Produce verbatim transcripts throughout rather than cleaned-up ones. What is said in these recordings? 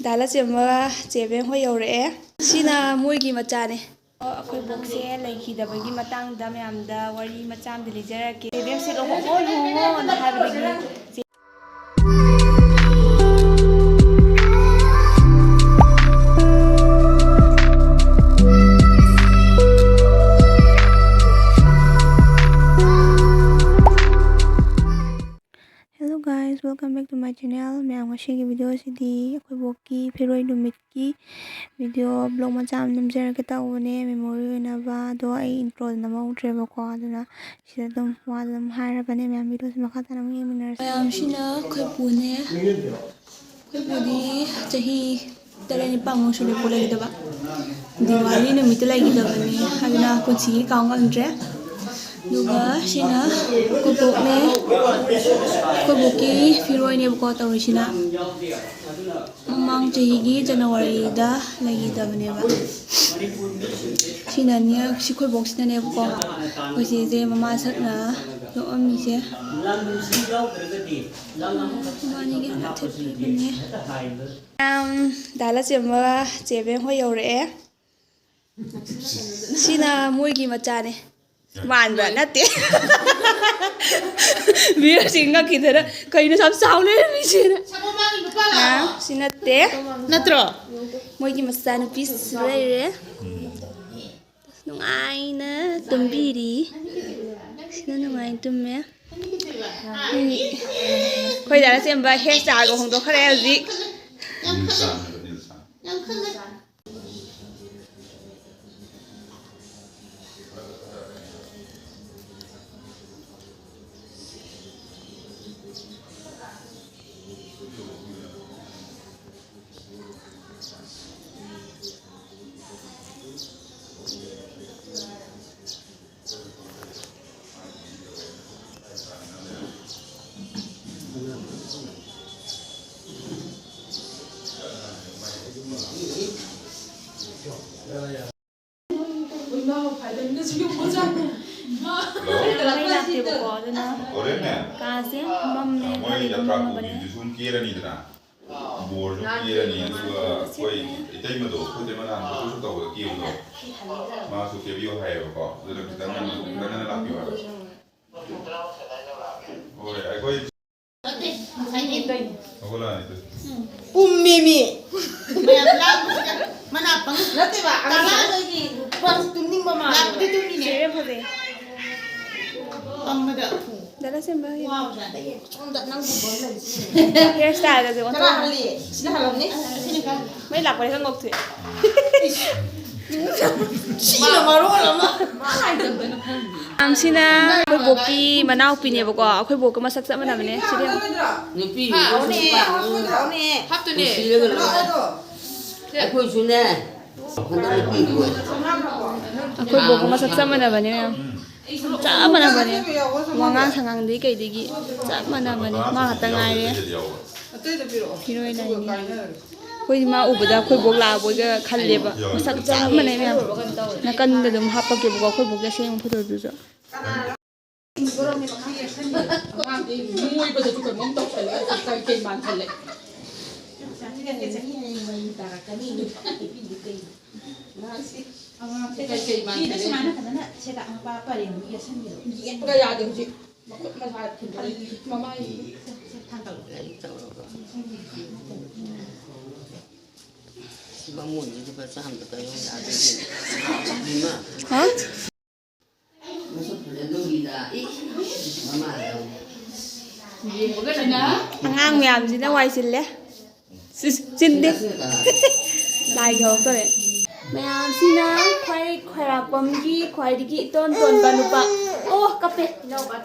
ꯗꯥ ꯂꯟꯆꯦꯟꯕ, ꯆꯦ ꯕꯦꯝ ꯍꯣꯏ ꯌꯧꯔꯛꯑꯦ꯫ ꯁꯤꯅ ꯃꯣꯏꯒꯤ ꯃꯆꯥꯅꯦ꯫ ꯑꯩꯈꯣꯏ ꯕꯣꯛꯁꯦ ꯂꯩꯈꯤꯗꯕꯒꯤ ꯃꯇꯥꯡꯗ ꯃꯌꯥꯝꯗ ꯋꯥꯔꯤ ꯃꯆꯥ ꯑꯃꯗꯤ ꯂꯤꯖꯔꯛꯀꯦ꯫ ꯆꯦ ꯕꯦꯝꯁꯦ ꯂꯨꯍꯣꯡꯉꯣ, ꯂꯨꯍꯣꯡꯉꯣꯅ ꯍꯥꯏꯕꯗꯒꯤ ꯆꯦ Hello guys, welcome back to my channel. ꯃꯌꯥꯝ, ꯉꯁꯤꯒꯤ video ꯑꯁꯤꯗꯤ ꯑꯩꯈꯣꯏ ꯕꯣꯛꯀꯤ ꯐꯤꯔꯣꯏ ꯅꯨꯃꯤꯠꯀꯤ video blog ꯃꯆꯥ ꯑꯃ ꯅꯝꯖꯔꯛꯀꯦ ꯇꯧꯕꯅꯦ, memory ꯑꯣꯏꯅꯕ꯫ ꯑꯗꯣ ꯑꯩ intro ꯅꯝꯍꯧꯗ꯭ꯔꯦꯕꯀꯣ, ꯑꯗꯨꯅ ꯁꯤꯗ ꯑꯗꯨꯝ ꯋꯥꯗꯣ ꯑꯗꯨꯝ ꯍꯥꯏꯔꯕꯅꯦ꯫ ꯃꯌꯥꯝ, video ꯁꯤ ꯃꯈꯥ ꯇꯥꯅ ꯑꯃꯨꯛ ꯌꯦꯡꯃꯤꯟꯅꯔꯁꯤ꯫ ꯃꯌꯥꯝ, ꯁꯤꯅ ꯑꯩꯈꯣꯏ ꯄꯨꯅꯦ꯫ ꯑꯩꯈꯣꯏ ꯄꯨꯗꯤ ꯆꯍꯤ ꯇꯔꯦꯠ ꯅꯤꯄꯥꯟꯃꯨꯛ ꯁꯨꯔꯦꯀꯣ ꯂꯩꯈꯤꯗꯕ꯫ ꯗꯤꯋꯥꯂꯤ ꯅꯨꯃꯤꯠꯇ ꯂꯩꯈꯤꯗꯕꯅꯤ, ꯑꯗꯨꯅ ꯄꯨꯟꯁꯤꯒꯤ ꯀꯥꯎ ꯉꯝꯗ꯭ꯔꯦ꯫ ꯑꯗꯨꯒ ꯁꯤꯅ ꯑꯩꯈꯣꯏ ꯕꯣꯛꯅꯦ, ꯑꯩꯈꯣꯏ ꯕꯣꯛꯀꯤ ꯐꯤꯔꯣꯏꯅꯦꯕꯀꯣ ꯇꯧꯔꯤꯁꯤꯅ꯫ ꯃꯃꯥꯡ ꯆꯍꯤꯒꯤ ꯖꯅꯋꯥꯔꯤꯗ ꯂꯩꯈꯤꯗꯕꯅꯦꯕ꯫ ꯁꯤꯅꯅꯦ, ꯁꯤ ꯑꯩꯈꯣꯏ ꯕꯣꯛꯁꯤꯅꯅꯦꯕꯀꯣ, ꯑꯩꯈꯣꯏ ꯆꯦꯁꯦ ꯃꯃꯥ ꯁꯛꯅ ꯌꯣꯛꯑꯝꯃꯤꯁꯦ꯫ ꯃꯕꯥꯅꯤꯒꯤ ꯍꯥꯟꯅ ꯊꯦꯠꯄꯤꯕꯅꯦ꯫ ꯃꯌꯥꯝ, ꯗꯥ ꯂꯟꯆꯦꯟꯕ, ꯆꯦ ꯕꯦꯝ ꯍꯣꯏ ꯌꯧꯔꯛꯑꯦ꯫ ꯁꯤꯅ ꯃꯣꯏꯒꯤ ꯃꯆꯥꯅꯦ꯫ ꯃꯥꯟꯕ꯭ꯔꯥ? ꯅꯠꯇꯦ꯫ Viewerꯁꯤꯡ ꯉꯛꯈꯤꯗꯅ, "ꯀꯩꯅꯣ ꯌꯥꯝ ꯆꯥꯎ ꯂꯩꯔꯝꯃꯤꯁꯦꯅ?" ꯑꯥ, ꯁꯤ ꯅꯠꯇꯦ꯫ ꯅꯠꯇ꯭ꯔꯣ? ꯃꯣꯏꯒꯤ ꯃꯆꯥꯅꯨꯄꯤꯁꯨ ꯂꯩꯔꯦ꯫ ꯅꯨꯡꯉꯥꯏꯅ ꯇꯨꯝꯕꯤꯔꯤ꯫ ꯁꯤꯅ ꯅꯨꯡꯉꯥꯏꯅ ꯇꯨꯝꯃꯦ꯫ ꯑꯩꯈꯣꯏ ꯗꯥ ꯂꯟꯆꯦꯟꯕ hair styleꯒ ꯍꯣꯡꯗꯣꯛꯈ꯭ꯔꯦ ꯍꯧꯖꯤꯛ꯫ ꯃꯩ ꯂꯥꯛꯇꯦꯕꯀꯣ, ꯑꯗꯨꯅ ꯀꯥꯁꯦ ꯃꯝꯃꯦ, ꯈꯔꯗꯤ ꯑꯗꯨꯝ ꯃꯝꯃꯕꯅꯦ꯫ ꯕꯣꯔꯁꯨ ꯄꯤꯔꯅꯤ, ꯑꯗꯨꯒ ꯑꯩꯈꯣꯏ ꯏꯇꯩꯃꯗꯣ, ꯑꯩꯈꯣꯏ ꯏꯇꯩꯃ ꯅꯍꯥꯟ ꯐꯣꯇꯣꯁꯨꯠ ꯇꯧꯕꯗ ꯀꯦꯕꯗꯣ, ꯃꯥꯁꯨ ꯀꯦꯕꯤꯌꯨ ꯍꯥꯏꯌꯦꯕꯀꯣ, ꯑꯗꯨꯅ ꯈꯤꯇꯪ ꯉꯟꯅ, ꯈꯤꯇꯪ ꯉꯟꯅ ꯂꯥꯛꯄꯤꯌꯨ ꯍꯥꯏꯕ꯫ ꯍꯣꯏ, ꯑꯩꯈꯣꯏ ꯍꯧꯒꯠꯂꯛꯑꯅꯤ ꯇꯨ꯫ ꯄꯨꯝꯃꯦꯃꯤ꯫ ꯃꯌꯥꯝ ꯂꯥꯡꯕꯁꯤꯗ ꯃꯅꯥ ꯄꯪ-, ꯅꯠꯇꯦꯕ, ꯑꯉꯥꯡ ꯇꯔꯥꯗꯒꯤ ꯄꯪ-, ꯇꯨꯝꯅꯤꯡꯕ ꯃꯥꯜꯂꯦ꯫ ꯂꯥꯛꯄꯗꯤ ꯇꯨꯝꯃꯤꯅꯦ꯫ ꯆꯦꯔꯦ ꯐꯖꯩ꯫ ꯄꯪꯕꯗ꯫ ꯗꯥ ꯂꯟꯆꯦꯟꯕ ꯍꯣꯏ꯫ ꯋꯥꯕꯗ ꯑꯩ ꯁꯣꯝꯗ ꯅꯪꯒꯨꯝꯕ ꯑꯃ ꯂꯩꯔꯤꯁꯤꯅꯦ꯫ Hair styleꯒꯁꯦ ꯈꯔ ꯑꯣꯟꯊꯣꯛꯑꯒ꯫ ꯍꯜꯂꯤ꯫ ꯁꯤꯅ ꯍꯜꯂꯝꯅꯤ꯫ ꯁꯤꯅ ꯈꯔ ꯃꯩ ꯂꯥꯛꯄꯗ ꯈꯪ ꯉꯧꯊꯣꯛꯑꯦ꯫ ꯁꯤꯅ ꯃꯔꯣꯜ ꯑꯃ꯫ ꯃꯥ ꯍꯥꯏꯗꯕꯗꯅ ꯈꯪꯗꯦ꯫ ꯃꯌꯥꯝꯁꯤꯅ ꯑꯩꯈꯣꯏ ꯕꯣꯛꯀꯤ ꯃꯅꯥꯎꯄꯤꯅꯦꯕꯀꯣ, ꯑꯩꯈꯣꯏ ꯕꯣꯛꯀ ꯃꯁꯛ ꯆꯞ ꯃꯥꯟꯅꯕꯅꯦ꯫ ꯁꯤꯗꯤ ꯌꯦꯡꯉꯣ꯫ ꯅꯨꯄꯤ ꯍꯥ, ꯅꯨꯄꯥ ꯍꯥꯞꯇꯨꯅꯦ꯫ ꯅꯨꯡꯁꯤꯔꯒ ꯂꯣꯏꯔꯦ꯫ ꯑꯩꯈꯣꯏꯁꯨꯅꯦ, ꯍꯟꯗꯛ ꯅꯨꯄꯤꯗꯣ ꯑꯩꯈꯣꯏ ꯕꯣꯛꯀ ꯃꯁꯛ ꯆꯞ ꯃꯥꯟꯅꯕꯅꯦ ꯃꯌꯥꯝ꯫ ꯆꯞ ꯃꯥꯟꯅꯕꯅꯦ꯫ ꯋꯥꯉꯥꯡ ꯁꯉꯥꯡꯗꯒꯤ ꯀꯩꯗꯒꯤ ꯆꯞ ꯃꯥꯟꯅꯕꯅꯦ꯫ ꯃꯥ ꯈꯛꯇ ꯉꯥꯏꯔꯦ꯫ ꯍꯤꯔꯣꯏꯟ ꯑꯅꯤ꯫ ꯑꯩꯈꯣꯏꯗꯤ ꯃꯥ ꯎꯕꯗ ꯑꯩꯈꯣꯏ ꯕꯣꯛ ꯂꯥꯛꯑꯕꯣꯏꯒ ꯈꯜꯂꯦꯕ꯫ ꯃꯁꯛ ꯆꯞ ꯃꯥꯟꯅꯩ ꯃꯌꯥꯝ꯫ ꯅꯥꯀꯟꯗ ꯑꯗꯨꯝ ꯍꯥꯞꯄꯛꯀꯦꯕꯀꯣ ꯑꯩꯈꯣꯏ ꯕꯣꯛꯀꯤ ꯑꯁꯦꯡꯕ ꯐꯣꯇꯣꯗꯨꯁꯨ꯫ ꯑꯉꯥꯡꯗꯤ ꯃꯣꯏꯕꯗꯁꯨ ꯀꯩꯅꯣꯝ ꯇꯧꯁꯜꯂꯦ꯫ ꯀꯩ ꯀꯩ ꯃꯥꯟꯁꯜꯂꯦ꯫ ꯑꯉꯥꯡꯁꯦ ꯀꯩ ꯀꯩ ꯃꯥꯟꯁꯜꯂꯦ꯫ ꯁꯤꯗ ꯁꯨꯃꯥꯏꯅ ꯐꯖꯅ ꯁꯦꯒꯥ ꯃꯄꯥ ꯄꯔꯦꯡꯗꯨ ꯌꯦꯠꯁꯟꯕꯤꯔꯣ꯫ ꯌꯦꯠꯄ ꯌꯥꯗꯦ ꯍꯧꯖꯤꯛ꯫ ꯃꯈꯨꯠ ꯃꯁꯥ ꯊꯤꯟꯗꯣꯛꯏ꯫ ꯃꯃꯥꯏ꯫ ꯂꯥꯏꯔꯤꯛ ꯇꯧꯔꯒ꯫ ꯕꯥꯃꯣꯟꯁꯤꯗꯤ ꯂꯨꯄꯥ ꯆꯥꯝꯗ ꯀꯩꯅꯣ ꯌꯥꯗꯣꯏꯅꯦ꯫ ꯏꯃꯥ꯫ ꯍꯥ? ꯃꯁꯛ ꯐꯖꯗꯧꯔꯤꯗ꯫ ꯏ, ꯃꯃꯥꯗ꯫ ꯑꯉꯥꯡ ꯃꯌꯥꯝꯁꯤꯅ ꯋꯥꯏ ꯆꯤꯜꯂꯦ꯫ ꯁꯤꯁ, ꯆꯤꯟꯗꯦ꯫ ꯂꯥꯏꯒꯤ ꯍꯧꯔꯛꯇꯣꯔꯦ꯫ ꯃꯌꯥꯝꯁꯤꯅ ꯈ꯭ꯋꯥꯏ ꯈ꯭ꯋꯥꯏꯔꯥꯛꯄꯝꯒꯤ ꯈ꯭ꯋꯥꯏꯗꯒꯤ ꯏꯇꯣꯟ ꯇꯣꯟꯕ ꯅꯨꯄꯥ꯫ ꯑꯣ, ꯀꯞꯄꯦ꯫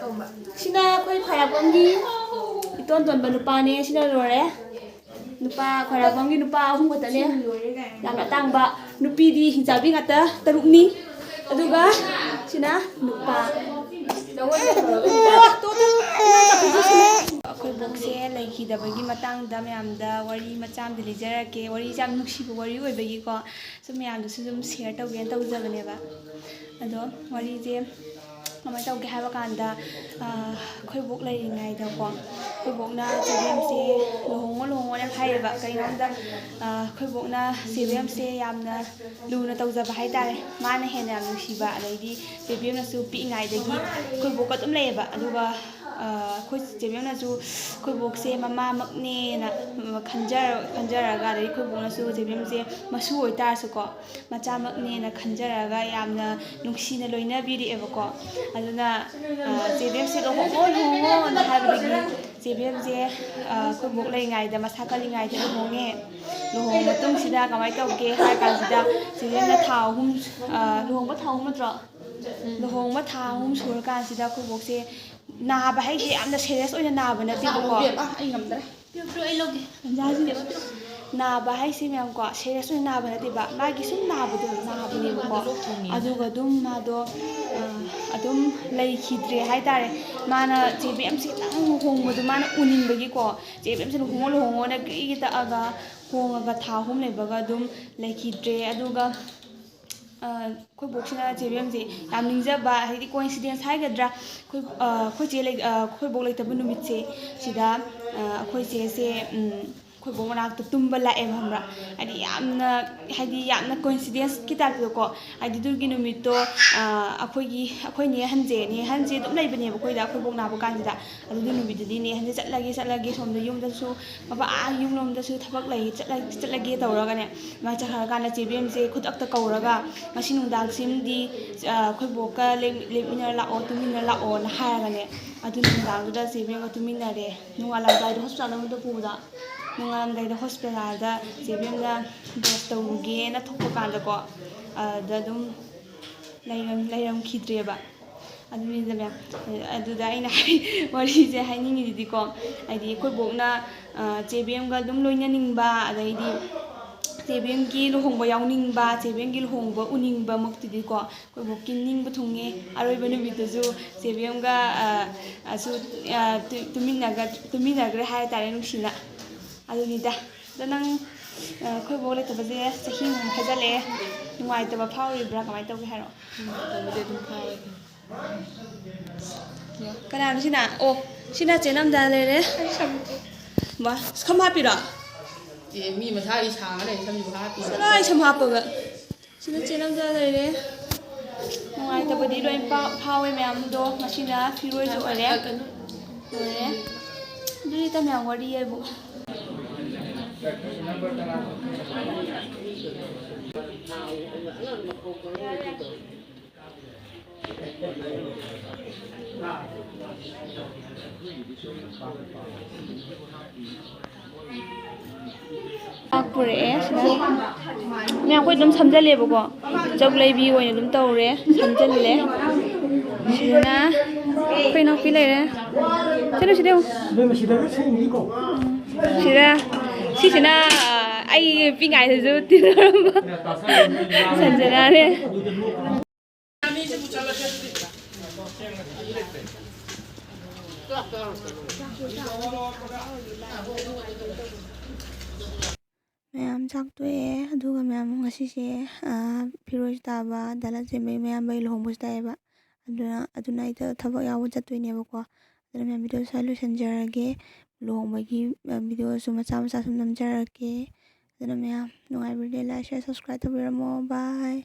ꯁꯤꯅ ꯑꯩꯈꯣꯏ ꯈ꯭ꯋꯥꯏꯔꯥꯛꯄꯝꯒꯤ ꯏꯇꯣꯟ ꯇꯣꯟꯕ ꯅꯨꯄꯥꯅꯦ꯫ ꯁꯤꯅ ꯂꯣꯏꯔꯦ꯫ ꯅꯨꯄꯥ ꯈ꯭ꯋꯥꯏꯔꯥꯛꯄꯝꯒꯤ ꯅꯨꯄꯥ ꯑꯍꯨꯝ ꯈꯛꯇꯅꯦ꯫ ꯌꯥꯝꯅ ꯑꯇꯥꯡꯕ꯫ ꯅꯨꯄꯤꯗꯤ ꯍꯤꯡꯆꯥꯕꯤ ꯉꯥꯛꯇ ꯇꯔꯨꯛꯅꯤ꯫ ꯑꯗꯨꯒ ꯁꯤꯅ ꯅꯨꯄꯥ꯫ ꯑꯩꯈꯣꯏ ꯕꯣꯛꯁꯦ ꯂꯩꯈꯤꯗꯕꯒꯤ ꯃꯇꯥꯡꯗ ꯃꯌꯥꯝꯗ ꯋꯥꯔꯤ ꯃꯆꯥ ꯑꯃꯗꯤ ꯂꯤꯖꯔꯛꯀꯦ꯫ ꯋꯥꯔꯤꯁꯦ ꯌꯥꯝ ꯅꯨꯡꯁꯤꯕ ꯋꯥꯔꯤ ꯑꯣꯏꯕꯒꯤꯀꯣ, ꯁꯨꯝ ꯃꯌꯥꯝꯗꯁꯨ ꯁꯨꯝ share ꯇꯧꯒꯦꯅ ꯇꯧꯖꯕꯅꯦꯕ꯫ ꯑꯗꯣ ꯋꯥꯔꯤꯁꯦ ꯀꯃꯥꯏꯅ ꯇꯧꯒꯦ ꯍꯥꯏꯕ ꯀꯥꯟꯗ, ꯑꯩꯈꯣꯏ ꯕꯣꯛ ꯂꯩꯔꯤꯉꯩꯗꯀꯣ, ꯑꯩꯈꯣꯏꯕꯣꯛꯅ ꯆꯦꯕꯦꯝꯁꯦ ꯂꯨꯍꯣꯡꯉꯣ ꯂꯨꯍꯣꯡꯉꯣꯅ ꯍꯥꯏꯌꯦꯕ꯫ ꯀꯩꯅꯣ ꯍꯥꯏꯕꯗ, ꯑ, ꯑꯩꯈꯣꯏꯕꯣꯛꯅ ꯆꯦꯕꯦꯝꯁꯦ ꯌꯥꯝꯅ ꯂꯨꯅ ꯇꯧꯖꯕ ꯍꯥꯏꯇꯥꯔꯦ꯫ ꯃꯥꯅ ꯍꯦꯟꯅ ꯌꯥꯝ ꯅꯨꯡꯁꯤꯕ, ꯑꯗꯩꯗꯤ ꯆꯦꯕꯦꯝꯅꯁꯨ ꯄꯤꯛꯏꯉꯩꯗꯒꯤ ꯑꯩꯈꯣꯏꯕꯣꯛꯀ ꯑꯗꯨꯝ ꯂꯩꯌꯦꯕ꯫ ꯑꯗꯨꯒ, ꯑ, ꯑꯩꯈꯣꯏ ꯆꯦꯕꯦꯝꯅꯁꯨ ꯑꯩꯈꯣꯏꯕꯣꯛꯁꯦ ꯃꯃꯥꯃꯛꯅꯦꯅ ꯈꯟꯖꯔ-, ꯈꯟꯖꯔꯒ, ꯑꯗꯩ ꯑꯩꯈꯣꯏꯕꯣꯛꯅꯁꯨ ꯆꯦꯕꯦꯝꯁꯦ ꯃꯁꯨ ꯑꯣꯏꯇꯥꯔꯁꯨꯀꯣ, ꯃꯆꯥꯃꯛꯅꯦꯅ ꯈꯟꯖꯔꯒ ꯌꯥꯝꯅ ꯅꯨꯡꯁꯤꯅ ꯂꯣꯏꯅꯕꯤꯔꯛꯑꯦꯕꯀꯣ꯫ ꯑꯗꯨꯅ, ꯑ, ꯆꯦꯕꯦꯝꯁꯦ ꯂꯨꯍꯣꯡꯉꯣ ꯂꯨꯍꯣꯡꯉꯣꯅ ꯍꯥꯏꯕꯗꯒꯤ ꯆꯦꯕꯦꯝꯁꯦ, ꯑ, ꯑꯩꯈꯣꯏ ꯕꯣꯛ ꯂꯩꯔꯤꯉꯩꯗ, ꯃꯁꯥ ꯀꯜꯂꯤꯉꯩꯗ ꯂꯨꯍꯣꯡꯉꯦ꯫ ꯂꯨꯍꯣꯡꯉ ꯃꯇꯨꯡꯁꯤꯗ ꯀꯃꯥꯏꯅ ꯇꯧꯒꯦ ꯍꯥꯏꯔ ꯀꯥꯟꯁꯤꯗ, ꯆꯦꯕꯦꯝꯅ ꯊꯥ ꯑꯍꯨꯝ, ꯑ, ꯂꯨꯍꯣꯡꯕ ꯊꯥ ꯑꯍꯨꯝ ꯅꯠꯇ꯭ꯔꯣ? ꯂꯨꯍꯣꯡꯕ ꯊꯥ ꯑꯍꯨꯝ ꯁꯨꯔꯀꯥꯟꯁꯤꯗ ꯑꯩꯈꯣꯏ ꯕꯣꯛꯁꯦ ꯅꯥꯕ ꯍꯥꯏꯁꯦ ꯌꯥꯝꯅ serious ꯑꯣꯏꯅ ꯅꯥꯕ ꯅꯠꯇꯦꯕꯀꯣ꯫ ꯏꯕꯦꯝꯃ, ꯑꯩ ꯉꯝꯗ꯭ꯔꯦ꯫ ꯄꯤꯔꯛꯑꯣ, ꯄꯤꯔꯛꯑꯣ, ꯑꯩ ꯂꯧꯒꯦ꯫ ꯇꯟꯖꯥꯁꯤꯗ ꯄꯤꯔꯛꯑꯣ, ꯄꯤꯔꯛꯑꯣ꯫ ꯅꯥꯕ ꯍꯥꯏꯁꯦ ꯃꯌꯥꯝ ꯀꯣ, serious ꯑꯣꯏꯅ ꯅꯥꯕ ꯅꯠꯇꯦꯕ, ꯃꯥꯒꯤ ꯁꯨꯝ ꯅꯥꯕꯗꯣ ꯅꯥꯕꯅꯦꯕꯀꯣ꯫ ꯃꯥꯗꯣ ꯂꯣꯛ ꯊꯨꯡꯉꯦ꯫ ꯑꯗꯨꯒ ꯑꯗꯨꯝ ꯃꯥꯗꯣ, ꯑ, ꯑꯗꯨꯝ ꯂꯩꯈꯤꯗ꯭ꯔꯦ ꯍꯥꯏꯇꯥꯔꯦ꯫ ꯃꯥꯅ ꯆꯦꯕꯦꯝꯁꯦ ꯈꯤꯇꯪ ꯂꯨꯍꯣꯡꯕꯗꯣ ꯃꯥꯅ ꯎꯅꯤꯡꯕꯒꯤꯀꯣ, ꯆꯦꯕꯦꯝꯁꯦ ꯂꯨꯍꯣꯡꯉꯣ ꯂꯨꯍꯣꯡꯉꯣꯅ ꯒ꯭ꯔꯤꯒꯤ ꯇꯛꯑꯒ ꯍꯣꯡꯉꯒ ꯊꯥ ꯑꯍꯨꯝ ꯂꯩꯕꯒ ꯑꯗꯨꯝ ꯂꯩꯈꯤꯗ꯭ꯔꯦ꯫ ꯑꯗꯨꯒ ꯑ, ꯑꯩꯈꯣꯏ ꯕꯣꯛꯁꯤꯅ ꯆꯦꯕꯦꯝꯁꯦ ꯌꯥꯝ ꯅꯤꯡꯖꯕ, ꯍꯥꯏꯗꯤ coincidence ꯍꯥꯏꯒꯗ꯭ꯔꯥ, ꯑꯩꯈꯣꯏ, ꯑ, ꯑꯩꯈꯣꯏ ꯆꯦ ꯂꯩ-, ꯑ, ꯑꯩꯈꯣꯏ ꯕꯣꯛ ꯂꯩꯇꯕ ꯅꯨꯃꯤꯠꯁꯦ ꯁꯤꯗ, ꯑ, ꯑꯩꯈꯣꯏ ꯆꯦꯁꯦ, ꯎꯝ, ꯑꯩꯈꯣꯏ ꯕꯣꯛ ꯃꯅꯥꯛꯇ ꯇꯨꯝꯕ ꯂꯥꯛꯑꯦꯕ, ꯈꯪꯕ꯭ꯔꯥ? ꯍꯥꯏꯗꯤ ꯌꯥꯝꯅ, ꯍꯥꯏꯗꯤ ꯌꯥꯝꯅ coincidenceꯀꯤ typeꯇꯀꯣ, ꯍꯥꯏꯗꯤ ꯑꯗꯨꯒꯤ ꯅꯨꯃꯤꯠꯇꯣ, ꯑ, ꯑꯩꯈꯣꯏꯒꯤ, ꯑꯩꯈꯣꯏ ꯅꯦ ꯑꯍꯟꯁꯦ, ꯅꯦ ꯑꯍꯟꯁꯦ ꯑꯗꯨꯝ ꯂꯩꯕꯅꯦꯕ ꯑꯩꯈꯣꯏꯗ, ꯑꯩꯈꯣꯏ ꯕꯣꯛ ꯅꯥꯕ ꯀꯥꯟꯁꯤꯗ꯫ ꯑꯗꯨꯒꯤ ꯅꯨꯃꯤꯠꯇꯨꯗꯤ ꯅꯦ ꯑꯍꯟꯁꯦ ꯆꯠꯂꯒꯦ, ꯆꯠꯂꯒꯦ, ꯁꯣꯝꯗ ꯌꯨꯝꯗꯁꯨ ꯃꯄꯥ ꯑꯥ ꯌꯨꯝꯂꯣꯝꯗꯁꯨ ꯊꯕꯛ ꯂꯩ, ꯆꯠꯂ-, ꯆꯠꯂꯒꯦ ꯇꯧꯔꯒꯅꯦ, ꯑꯗꯨꯃꯥꯏꯅ ꯆꯠꯈ꯭ꯔꯀꯥꯟꯗ ꯆꯦꯕꯦꯝꯁꯦ ꯈꯨꯗꯛꯇ ꯀꯧꯔꯒ, "ꯉꯁꯤ ꯅꯨꯡꯗꯥꯡꯁꯤꯃꯗꯤ, ꯑ, ꯑꯩꯈꯣꯏ ꯕꯣꯛꯀ ꯂꯦꯛ-, ꯂꯦꯛꯃꯤꯟꯅꯔ ꯂꯥꯛꯑꯣ, ꯇꯨꯝꯃꯤꯟꯅꯔ ꯂꯥꯛꯑꯣꯅ" ꯍꯥꯏꯔꯒꯅꯦ, ꯑꯗꯨ ꯅꯨꯡꯗꯥꯡꯗꯨꯗ ꯆꯦꯕꯦꯝꯒ ꯇꯨꯝꯃꯤꯟꯅꯔꯦ꯫ ꯅꯣꯡꯉꯥꯜꯂꯝꯗꯥꯏꯗ ꯍꯣꯁꯄꯤꯇꯥꯜꯗ ꯑꯃꯨꯛꯇ ꯄꯨꯕꯗ, ꯅꯣꯡꯉꯥꯜꯂꯝꯗꯥꯏꯗ ꯍꯣꯁꯄꯤꯇꯥꯜꯗ ꯆꯦꯕꯦꯝꯅ ꯕ꯭ꯔꯁ ꯇꯧꯔꯨꯒꯦꯅ ꯊꯣꯛꯄ ꯀꯥꯟꯗꯀꯣ, ꯑꯗꯨꯗ ꯑꯗꯨꯝ ꯂꯩꯔꯝ-, ꯂꯩꯔꯝꯈꯤꯗ꯭ꯔꯦꯕ꯫ ꯑꯗꯨꯅꯤꯗ ꯃꯌꯥꯝ, ꯑꯗꯨꯗ ꯑꯩꯅ ꯍꯥꯏ-, ꯋꯥꯔꯤꯁꯦ ꯍꯥꯏꯅꯤꯡꯉꯤꯁꯤꯗꯤꯀꯣ, ꯍꯥꯏꯗꯤ ꯑꯩꯈꯣꯏ ꯕꯣꯛꯅ, ꯑ, ꯆꯦꯕꯦꯝꯒ ꯑꯗꯨꯝ ꯂꯣꯏꯅꯅꯤꯡꯕ, ꯑꯗꯩꯗꯤ ꯆꯦꯕꯦꯝꯒꯤ ꯂꯨꯍꯣꯡꯕ ꯌꯥꯎꯅꯤꯡꯕ, ꯆꯦꯕꯦꯝꯒꯤ ꯂꯨꯍꯣꯡꯕ ꯎꯅꯤꯡꯕꯃꯛꯇꯨꯗꯤꯀꯣ, ꯑꯩꯈꯣꯏ ꯕꯣꯛꯀꯤ ꯅꯤꯡꯕ ꯊꯨꯡꯉꯦ꯫ ꯑꯔꯣꯏꯕ ꯅꯨꯃꯤꯠꯇꯁꯨ ꯆꯦꯕꯦꯝꯒ, ꯑ, ꯑꯁꯨ, ꯑ, ꯇꯨ-, ꯇꯨꯃꯤꯟꯅꯒ-, ꯇꯨꯃꯤꯟꯅꯈ꯭ꯔꯦ ꯍꯥꯏ ꯇꯥꯔꯦ, ꯅꯨꯡꯁꯤꯅ꯫ ꯑꯗꯨꯅꯤꯗ꯫ ꯑꯗꯣ ꯅꯪ, ꯑ, ꯑꯩꯈꯣꯏ ꯕꯣꯛ ꯂꯩꯇꯕꯁꯦ ꯆꯍꯤꯃꯨꯛ ꯐꯥꯖꯤꯜꯂꯛꯑꯦ꯫ ꯅꯨꯡꯉꯥꯏꯇꯕ ꯐꯥꯎꯔꯤꯕ꯭ꯔꯥ? ꯀꯃꯥꯏꯅ ꯇꯧꯒꯦ ꯍꯥꯏꯔꯣ? ꯎꯝ, ꯇꯧꯕꯗꯤ ꯑꯗꯨꯝ ꯐꯥꯎꯋꯦ꯫ ꯀꯅꯥꯅꯣ ꯁꯤꯅ? ꯑꯣ, ꯁꯤꯅ ꯆꯦ ꯅꯝꯖꯥ ꯂꯩꯔꯦ꯫ ꯃꯥ ꯁꯝ ꯍꯥꯞꯄꯤꯔꯣ? ꯑꯦ, ꯃꯤ ꯃꯁꯥꯒꯤ ꯁꯥꯡꯉ ꯂꯩ, ꯁꯝꯁꯤꯕꯨ ꯍꯥꯞꯄꯤ꯫ ꯁꯤꯅ ꯑꯩ ꯁꯝ ꯍꯥꯞꯄꯒ꯫ ꯁꯤꯅ ꯆꯦ ꯅꯝꯖꯥ ꯂꯩꯔꯦ꯫ ꯅꯨꯡꯉꯥꯏꯇꯕꯗꯤ ꯂꯣꯏ ꯄꯥ-, ꯐꯥꯎꯋꯦ ꯃꯌꯥꯝꯗꯣ꯫ ꯉꯁꯤꯅ ꯐꯤꯔꯣꯏꯁꯨ ꯑꯣꯏꯔꯦ꯫ ꯂꯣꯏꯔꯦ꯫ ꯑꯗꯨꯗꯤ ꯏꯇꯥ ꯃꯌꯥꯝ ꯋꯥꯔꯤ ꯍꯥꯏꯕꯨ꯫ ꯆꯥꯛ ꯄꯨꯔꯛꯑꯦ ꯁꯤꯗ꯫ ꯃꯌꯥꯝ ꯑꯩꯈꯣꯏ ꯑꯗꯨꯝ ꯁꯝꯖꯜꯂꯦꯕꯀꯣ꯫ ꯆꯥꯛ ꯂꯩꯕꯤ ꯑꯣꯏꯅ ꯑꯗꯨꯝ ꯇꯧꯔꯦ, ꯁꯝꯖꯜꯂꯦ꯫ ꯁꯤꯗꯅ ꯑꯩꯈꯣꯏ ꯏꯅꯥꯎꯄꯤ ꯂꯩꯔꯦ꯫ ꯆꯠꯂꯨ ꯁꯤꯗ ꯌꯦꯡꯉꯨ꯫ ꯁꯤꯗ, ꯁꯤꯁꯤꯅ, ꯑ, ꯑꯩ ꯄꯤꯛꯏꯉꯩꯗꯁꯨ ꯇꯤꯟꯅꯔꯝꯕ ꯁꯟꯖꯅꯥꯅꯦ꯫ ꯃꯌꯥꯝ ꯆꯥꯛ ꯇꯣꯛꯑꯦ, ꯑꯗꯨꯒ ꯃꯌꯥꯝ ꯉꯁꯤꯁꯦ, ꯑ, ꯐꯤꯔꯣꯏꯁꯨ ꯇꯥꯕ, ꯗꯥ ꯂꯟꯆꯦꯟꯕꯒꯤ ꯃꯌꯥꯝꯕꯒꯤ ꯂꯨꯍꯣꯡꯕꯁꯨ ꯇꯥꯏꯌꯦꯕ꯫ ꯑꯗꯨꯅ, ꯑꯗꯨꯅ ꯑꯩꯗꯣ ꯊꯕꯛ ꯌꯥꯎꯕ ꯆꯠꯇꯣꯏꯅꯦꯕꯀꯣ꯫ ꯑꯗꯨꯅ ꯃꯌꯥꯝ ꯚꯤꯗꯤꯑꯣ ꯁ꯭ꯋꯥꯏ ꯂꯣꯏꯁꯤꯟꯖꯔꯒꯦ꯫ ꯂꯨꯍꯣꯡꯕꯒꯤ, ꯑ, ꯚꯤꯗꯤꯑꯣꯁꯨ ꯃꯆꯥ ꯃꯆꯥ ꯁꯨꯝ ꯅꯝꯖꯔꯛꯀꯦ꯫ ꯑꯗꯨꯅ ꯃꯌꯥꯝ ꯅꯨꯡꯉꯥꯏꯕꯤꯔꯗꯤ like, share, subscribe ꯇꯧꯕꯤꯔꯝꯃꯣ꯫ Bye꯫